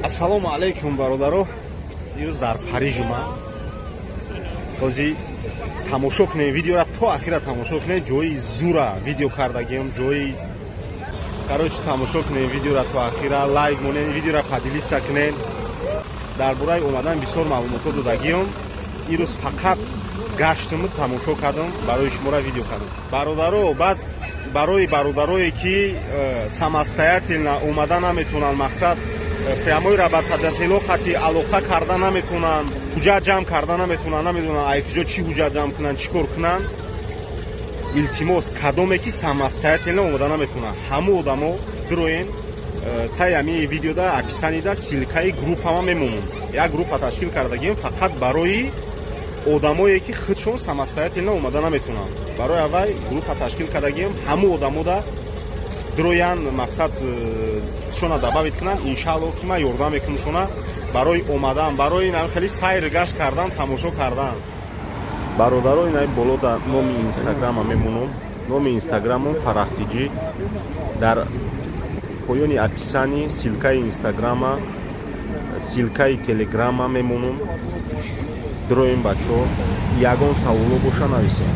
Ассалому алайкум, бародаро. Ирӯз дар Париж ма. Ҳозир тамошо кунем видеора, то ахира тамошо кунем. Ҷои зура видео кардагием, ҷои, короче, тамошо кунем видеора то ахира, лайк монем, видеора поделиться кунем. Дар бораи омадан бисёр маълумотҳо додагиём. Ирӯз фақат гаштиму тамошо кардам, барои шуморо видео кардам. Бародаро, баъд барои бародарое ки самостоятельно омада наметавонанд, мақсад, прямой работодатело қати алоқа карда наметавонанд, ҳуҷҷат ҷамъ карда наметавонанд, намедонанд ай куҷо чӣ ҳуҷҷат ҷамъ кунанд, чӣ кор кунанд. Илтимос, кадоме ки самостоятельно омада наметавонанд, ҳамун одамо бироен. Таи ҳамин видеода, описанида ссылкаи группама мемонам. Як группа ташкил кардагием фақат барои одамое ки худшон самостоятельно омада наметавонанд. Барои аввай группа ташкил кардагием, ҳамун одамода дроян, мақсад, худшона добавить кунанд. Иншаалло, ки ман ёрдам мекунам шона барои омадан, барои хеле сайр гашт кардан, тамошо кардан. Бародаро, инаи боло да номи инстаграма мемонам. Номи инстаграмам Фарахтиҷӣ. Дар поёни описании ссылкаи инстаграма, ссылкаи телеграма мемонам. Дроем, бачаҳо, ягон саволо боша, нависем.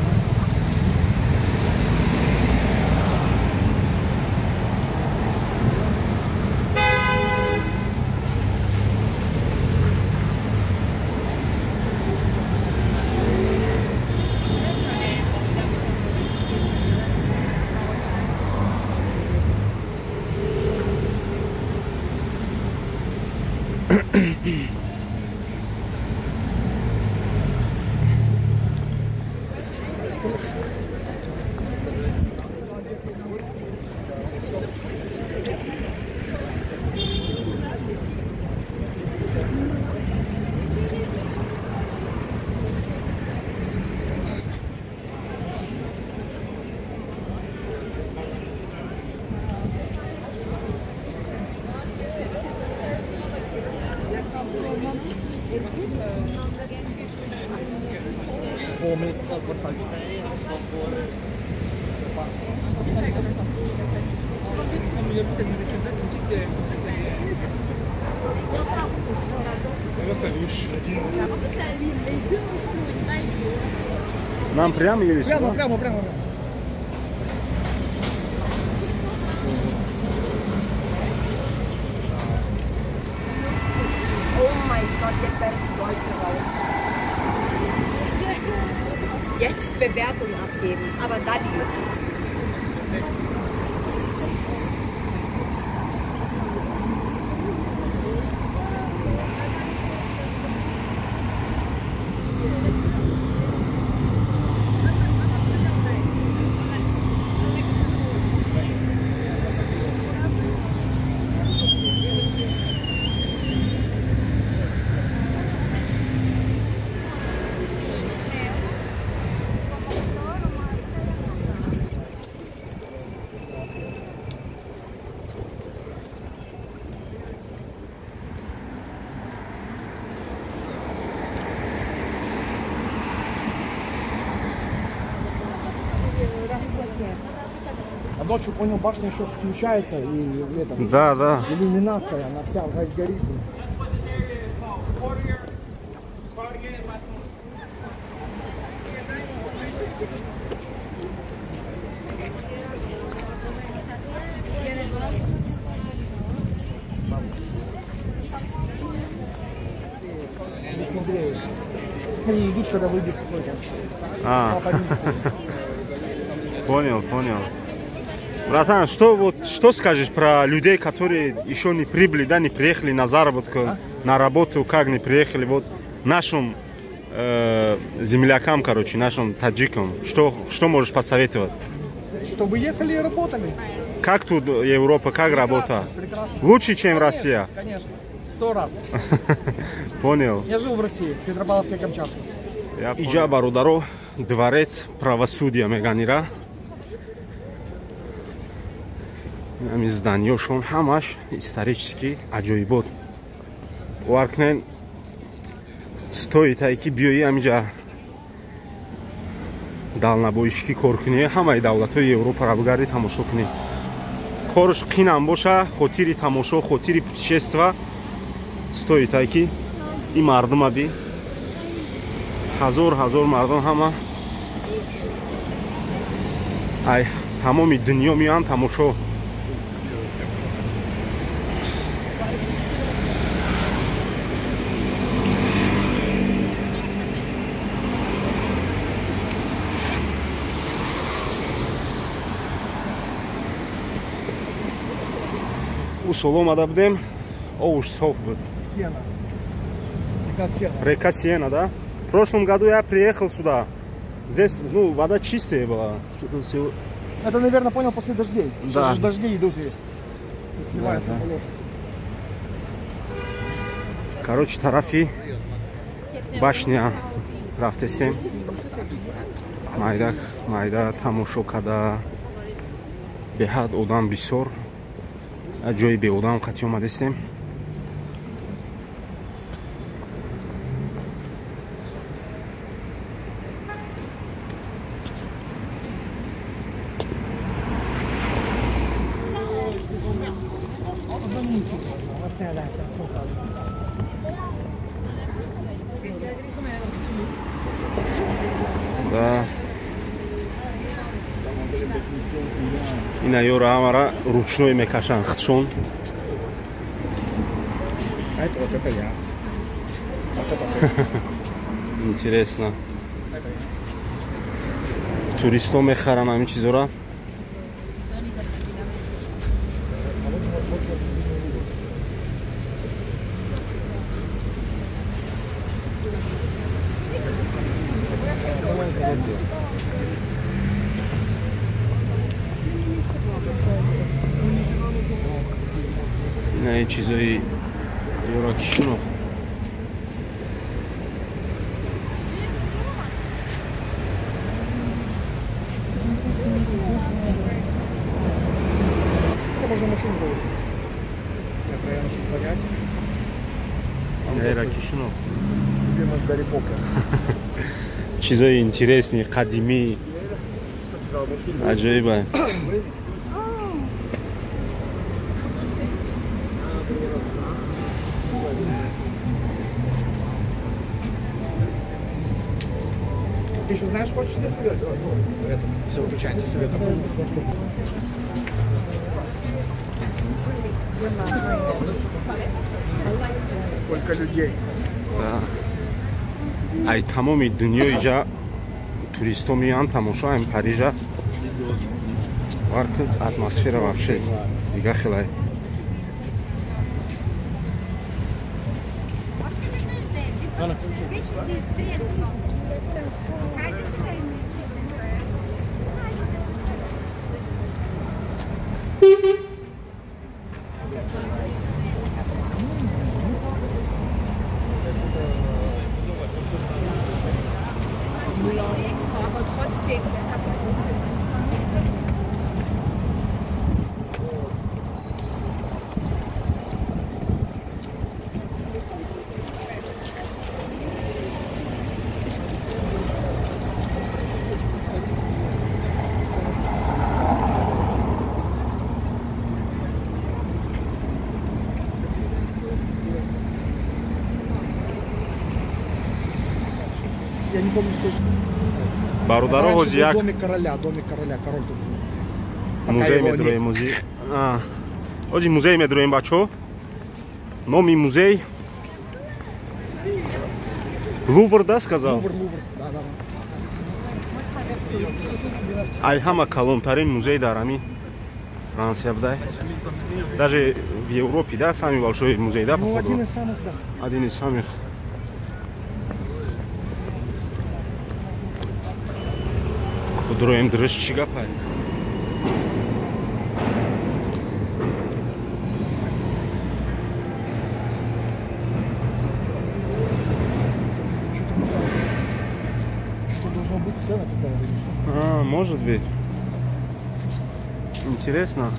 Нам прямо или сюда? Прямо, прямо, прямо. Oh mein Gott, jetzt werden die Leute raus. Jetzt Bewertung abgeben, aber dann. А ночью, понял, башня еще включается и это, да, да. Иллюминация, она вся горит. Может, ждут, когда выйдет какой-то. А. Понял, понял. Братан, что вот что скажешь про людей, которые еще не прибыли, да, не приехали на заработку, а? На работу, как не приехали, вот нашим землякам, короче, нашим таджикам, что можешь посоветовать? Чтобы ехали и работали. Как тут Европа, как прекрасно, работа? Прекрасно. Лучше, чем конечно, Россия? Конечно, 100 раз. Понял. Я жил в России, в Петропавловске, Камчатке. Иҷа, бародаро, дворец правосудия меганира. Ҳами зданиёшон ҳамаш исторический, аҷоибот. Бовар кунен, стоит ай ки биёӣ ҳамиҷа дальнобойщикӣ кор кунӣ, ҳамаи давлатҳои Европаро бигарди, тамошо кунӣ. Корш қинам боша, хотири тамошо, хотири путешества Стоит ки ин мардума би ҳазор ҳазор мардум ҳама ай тамоми дунё меоянд тамошо. Ӯ сол омада будем, овуш соф буд. Сена. Река Сена. Река Сена, да? В прошлом году я приехал сюда. Здесь, ну, вода чистая была. Что-то всего... Это, наверное, понял, после дождей. Да. Дожди идут и сливаются. Да, да. Короче, тарафи башня рафтестем. Майда, майда тамошо када. Беҳад одам бисёр. Ҷои беодам қатӣ омадестем. Да. Ина ёра ҳамара ручной мекашанд худшон. А это вот это я. Вот это ты. Интересно. Туристо мехаранд ҳамин чизора. Ина чизои ёра ки шинохт. Это можно машину повесить. Я правильно понять. Ина ки шинохт. Любимый Гарри Поттер. Чизои интересни, қадимӣ. Аҷоиба. Ты еще знаешь, хочешь тебе совет? Это, все, выключайте совет. Сколько людей. Да. Ай тамоми дунё иҷа туристо меоянд тамошо ам Парижа. Варкад атмосфера вообще дига хелай. Aber trotzdem. Я не помню, что... Бародаро ҳозир домик короля, король тут жил. Музей медроем, музей. Ҳозир музей медроем, бачо. Номи музей Лувр, да, сказал? Лувр, Лувр, да, да. Ай ҳама калонтарин музей дар ҳами Франсия будай. Даже в Европе, да, самый большой музей, да, походу? Ну, один из самых, да. Один из самых. Кудроем дрыш чӣ гапай? Что должна быть сцена какая-то или что? А, может быть. Интересно.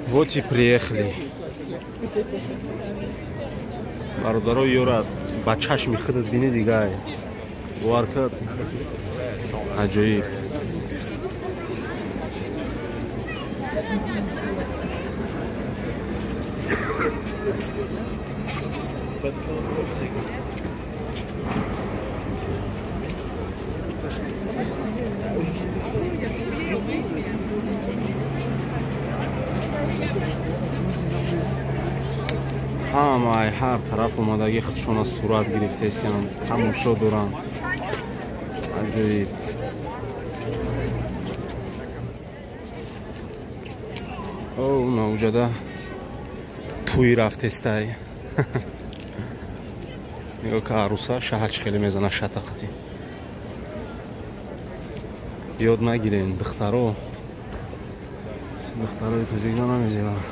Вот и приехали. Бародаро ёра ба чашми худат бини дигай. Бовар кар аҷоиб. Ҳамаи ҳар тараф омадаги худшона сурат гирифтесиям, тамошо доранд. Аҷоиб. О, навҷада тӯй рафтестай. Нигоҳ ка аруса шаҳач хеле мезана шатақати. Ёд нагирен, духтаро. Духтарои тоҷикда намезебанд.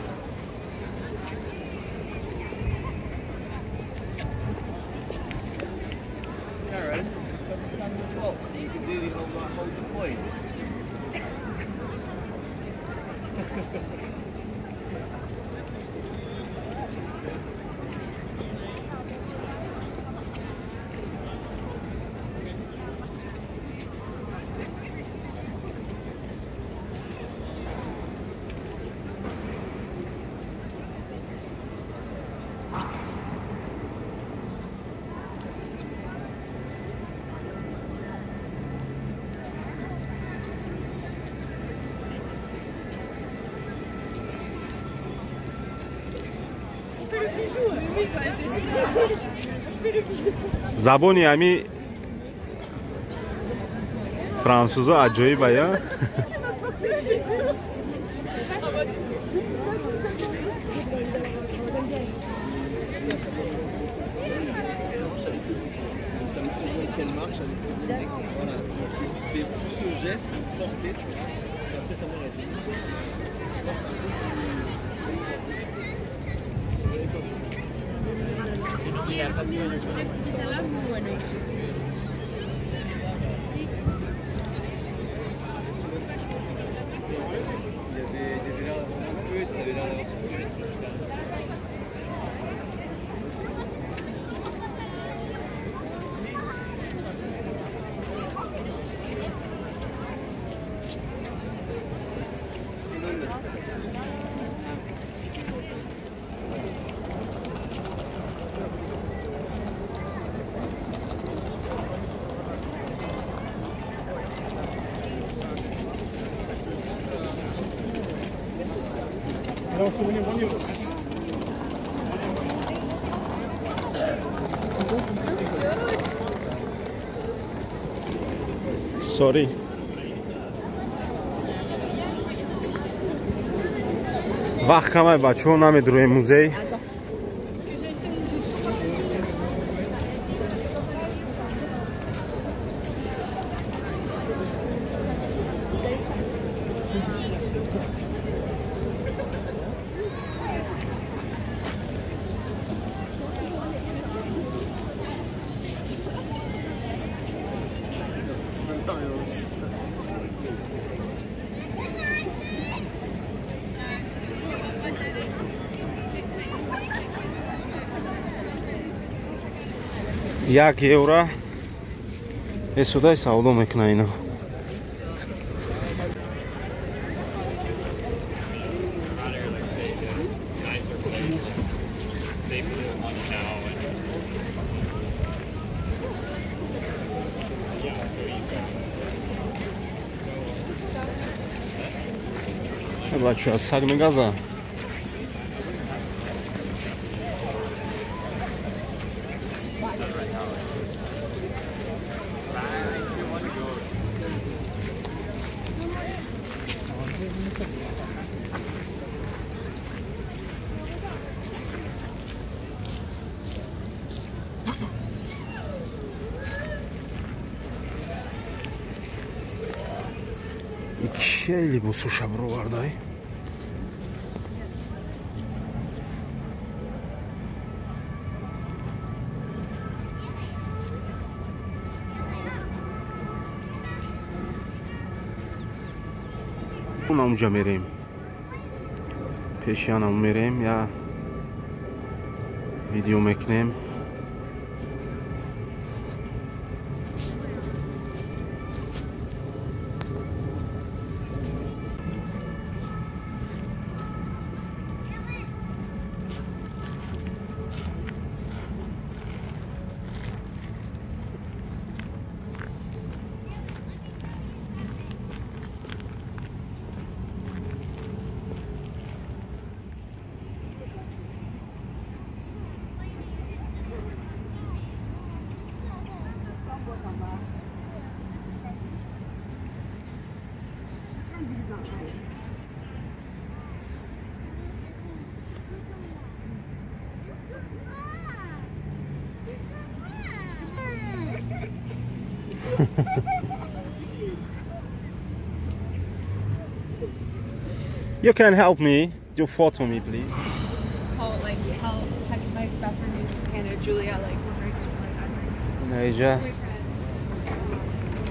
Забони ами франсузо аҷоиба я. Sorry. Вақт камай бачаҳо намедуроем музей. Як евро эсудай савдо мекуна ино. Бача, саг мегаза. Чия либосуша бировардай? Унамҷа мерем. Пешианам мерем, я видео мекунем. You can help me. Do photo me, please. Call, like, help text my best friend in Canada, Julia, like, Наиҷа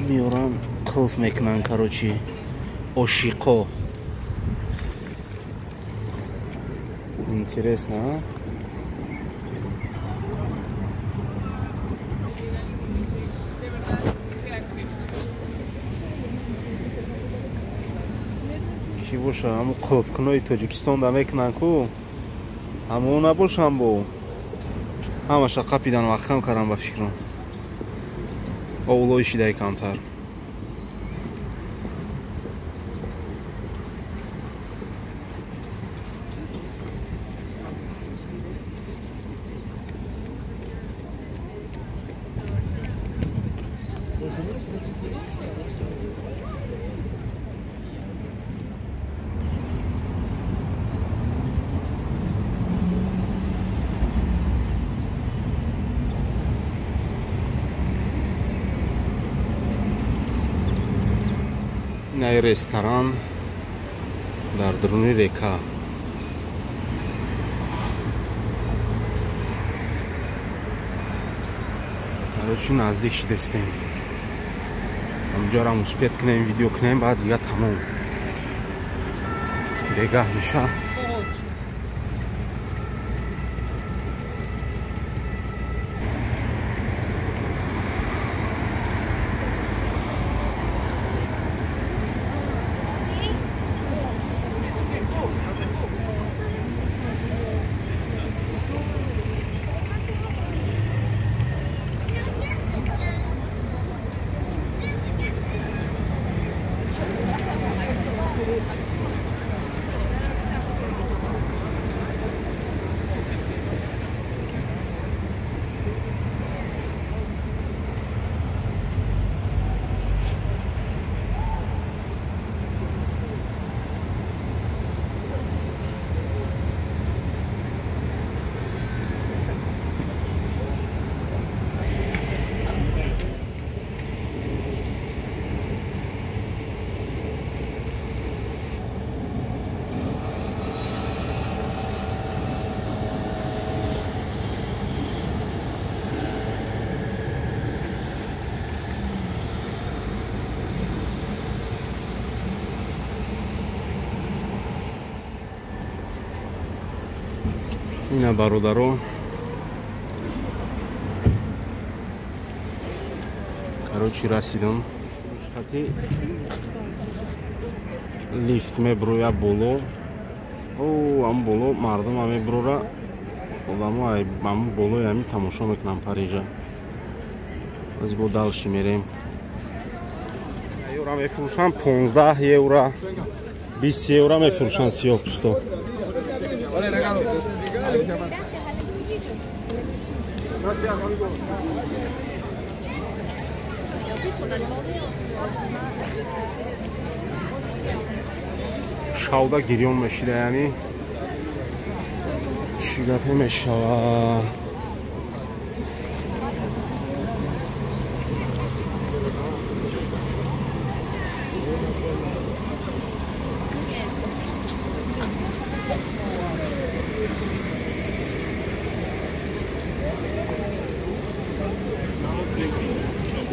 меорам қулф мекунан, короче, ошиқо. Интересно, а? Ки боша, ҳамун қулфкунои Тоҷикистон да мекунан ку, ҳамон набошам бо ҳамаша қапидан вақтам карам ба фикрам. Овлои шидаи камтар. Ин ресторан дар даруни река. Короче, наздик шидестем. Ҳамҷарам успет кунем, видео кунем, баъд дига тамом. Бегаҳ меша. Ина бародаро, короче, расидам. Хати лифт меброя боло. О, ам боло мардум меброра. Одамо ам болои ами тамошо мекунам Парижа. Аз бо дальше мерем. Евро мефурӯшам 15 евро, 20 евро мефурӯшам сиёҳпӯсто. Шавда гирён мешида, яъне чӣ гапе мешава?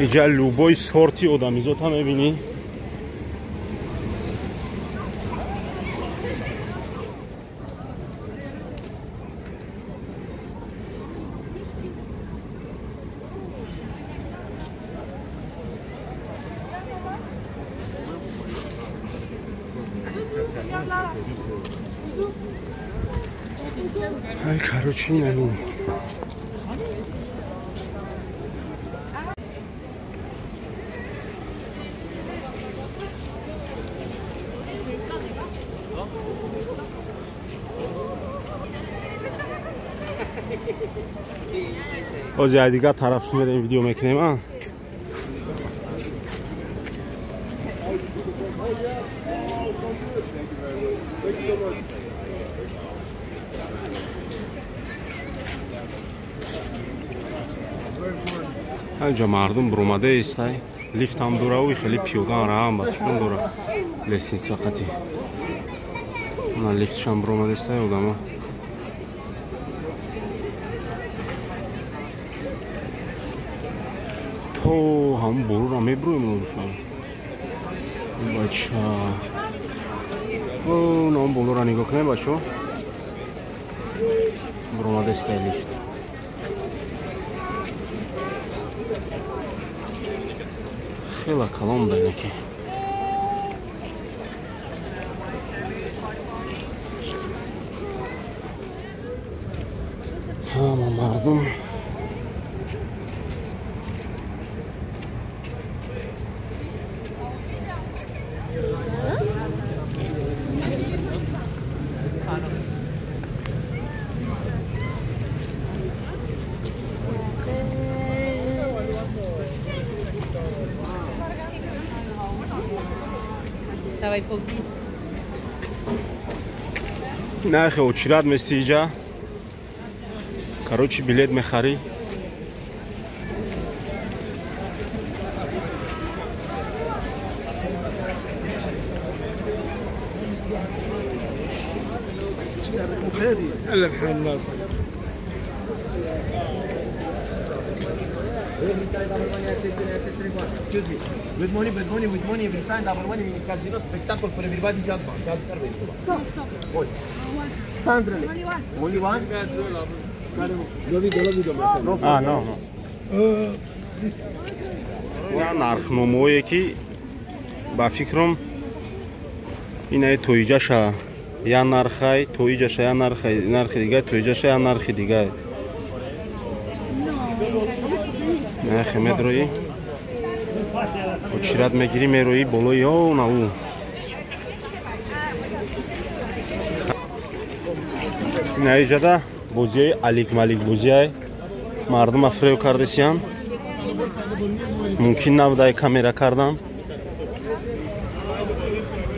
Иҷа любой сорти одамизота мебинӣ. Короче, инами. Ози ай дигар тараф мерем видео мекунем, а? Анҷа мардум буромада истай. Лифтам дураву хеле пиёдан раам ба фикрам дора. Лестница қати. На лифтшам буромада истай одамо. То ҳам бурура мебруем нурфа. Бача. О, нам болора нигоҳ кунем бачо. Буромада истай лифт. Хела калом данаки. Ҳама мардум Давай полки. Нархи очират мести иҷа. Короче, билет мехарӣ. Excuse me. Good morning, good morning, with money every time, double money in casino, spectacle for everybody, just one. Just stop, stop. Hundred. Only one? А, no, no. Я нархномое ки ба фикрам инаи тоиҷаша я нархай, тоиҷаша я нархай, нархи дигар, тоиҷаша я нархи дигар. Нархи медрои. Очират мегирӣ мероӣ болои о на ӯ. Инаиҷада бозиҳои алик-малик бозиай мардума фирев кардесиян. Мумкин набуд ай камера кардам.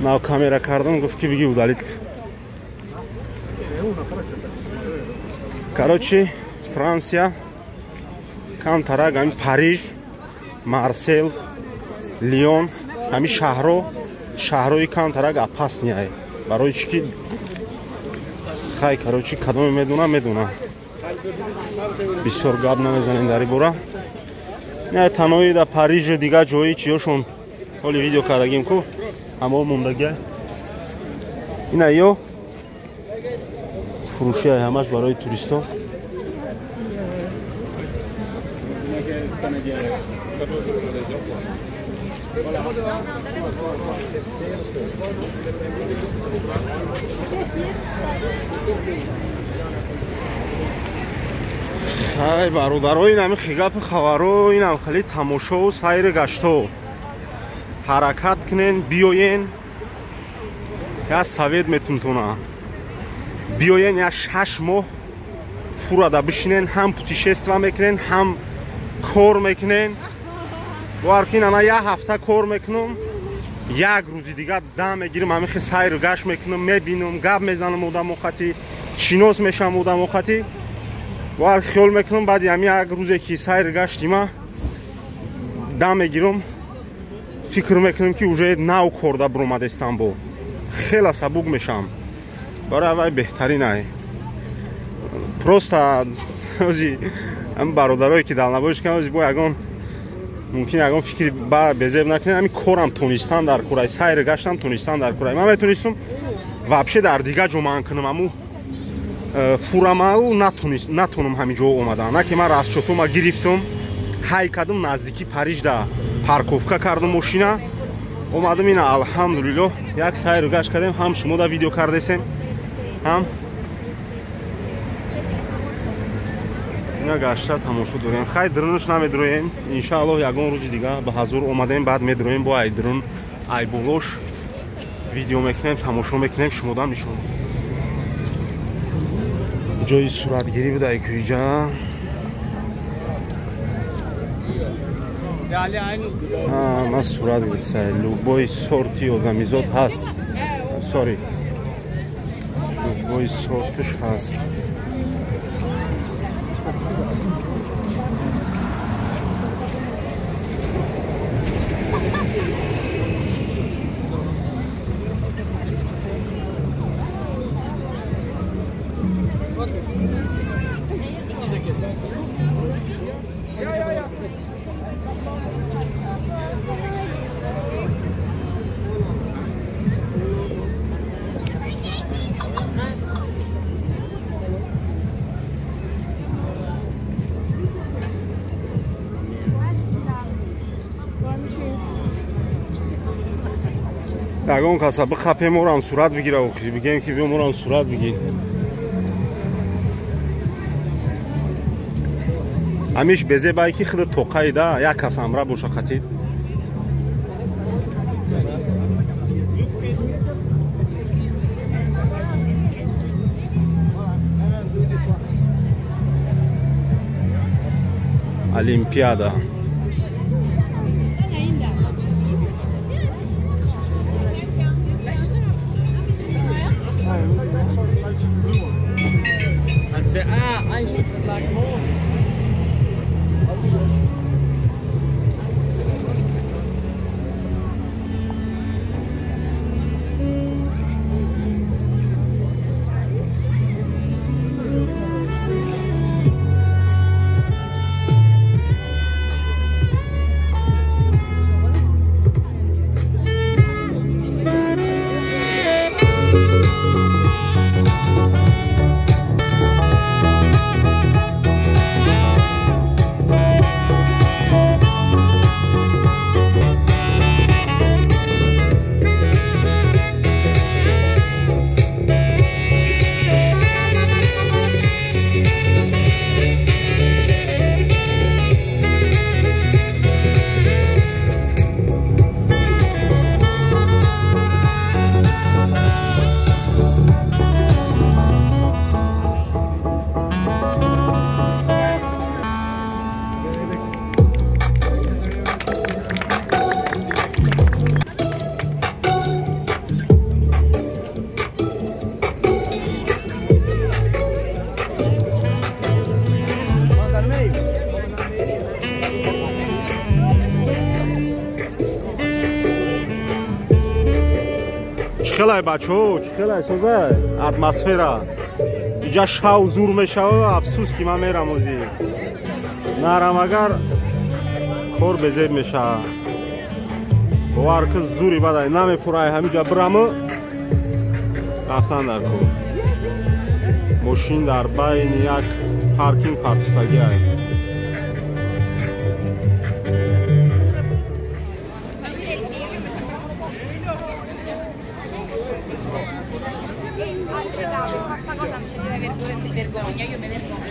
Нав камера кардам, гуфт ки биги удалит. Короче, Франсия камтарак ҳамин Париж, Марсел, Лион, ҳамин шаҳрҳо, шаҳрҳои камтарак опасный. Барои чӣ ки хай, короче, кадоме медонам, медонам. Бисёр гап намезанем дар ин бора. Не танҳои дар Парижу дигар ҷои чиёшон ҳоли видео кардагим ку, ҳамао мондагиа. Ина ё фурӯшиай ҳамаш барои туристҳо. Ай бародаро, ин ҳами хигапи хабаро, инам хеле тамошову сайри гаштов. Ҳаракат кунен, биёен. Я совет метумтона. Биёен я 6 моҳ фурада бишинен, ҳам путешества мекунен, ҳам кор мекунен. Бовар кунед, ана як ҳафта кор мекунам, як рӯзи дигар дам мегирам, ҳамин хел сайру гашт мекунам, мебинам, гап мезанам одамо қати, шинос мешавам одамо қати. Бовар хиёл мекунам, баъди ҳамин як рӯзе ки сайру гаштима дам мегирам, фикр мекунам ки уже нав корда биромадестам, бо хела сабук мешавам. Барои вай беҳтарин ай. Просто ози ҳам бародарое ки далнабоиш карданд, ози бо ягон мумкин ягон фикри безеб накунед, ҳамин корам тонистан дар курай, сайр гаштам тонистан дар курай. Ман метонистам вообще дар дигар ҷо ман кунам, аму фурамау натонам ҳамин ҷо омадан. На ки ман расчётума гирифтам, ҳай кардам наздики Парижда парковка кардам мошина, омадам ина алҳамдулиллоҳ як сайру гашт кардем, ҳам шумо да видео кардесем, ҳам Ина гашта тамошо дорем. Хай дурунаш намедроем. Иншааллоҳ ягон рӯзи дига ба ҳазур омадем, баъд медроем бо ай дурун, ай болош видео мекунем, тамошо мекунем, шумодам нишон. Ҷои суратгирӣ буда ай куиҷа. Ман сурат гирифта. Любой сорти одамизод ҳаст. Сори. Любой сортиш ҳаст. Ягон каса бихапем, орам сурат бигира, охи бигем ки биём орам сурат бигир. Ҳамиш безебай ки худ тоқаида як кас ҳамра боша қатид. Олимпиада. Чихелай бачо, чихелай созай атмосфера. Иҷа шав зур мешава, афсӯс ки ман мерам озӣ. Нарам агар кор безеб мешава. Бовар ки зури бадай намефурай ҳамиҷа бираму рафтан дар кор. Мошин дар байни як паркинг партустагиай. Vergogna, io mi vergogno.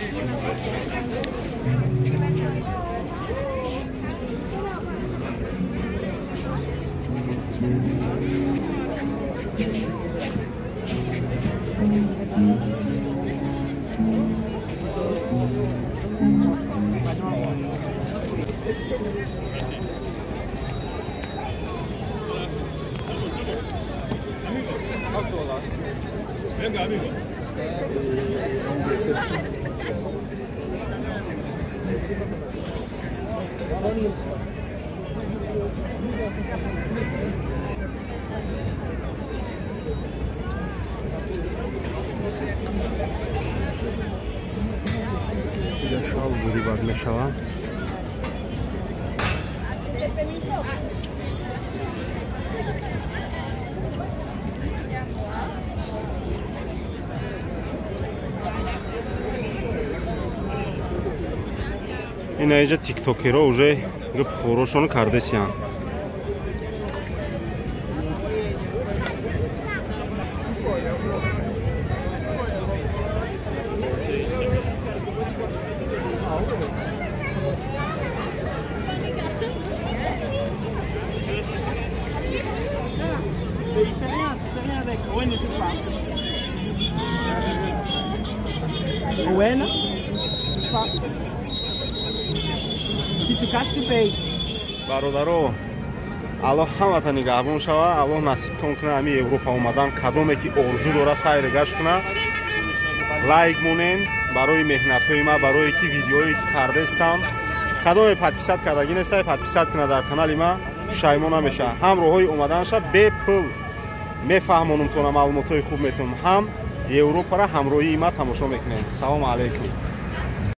Venga, amigo. Шав зури бад мешавад. Ина иҷа тиктокеро уже гӯпхӯрошону кардесиян. Wena, si tu casses, tu payes. Бародаро, Аллоҳ ҳамата нигаҳбон шава, Аллоҳ насибтон куна. Ҳами Европа омадан кадоме ки орзу дора сайр гашт куна, лайк монен барои меҳнатҳои ма, барое ки видеое ки кардестам. Кадоме подписать кардагӣ нестай, подписать куна дар канали ма, пушаймон намеша. Ҳам роҳҳои омаданша бепул мефаҳмонумтона, маълумотҳои хуб метавонам, ҳам Европара ҳамроҳии ма тамошо мекунем. Салому алайкум.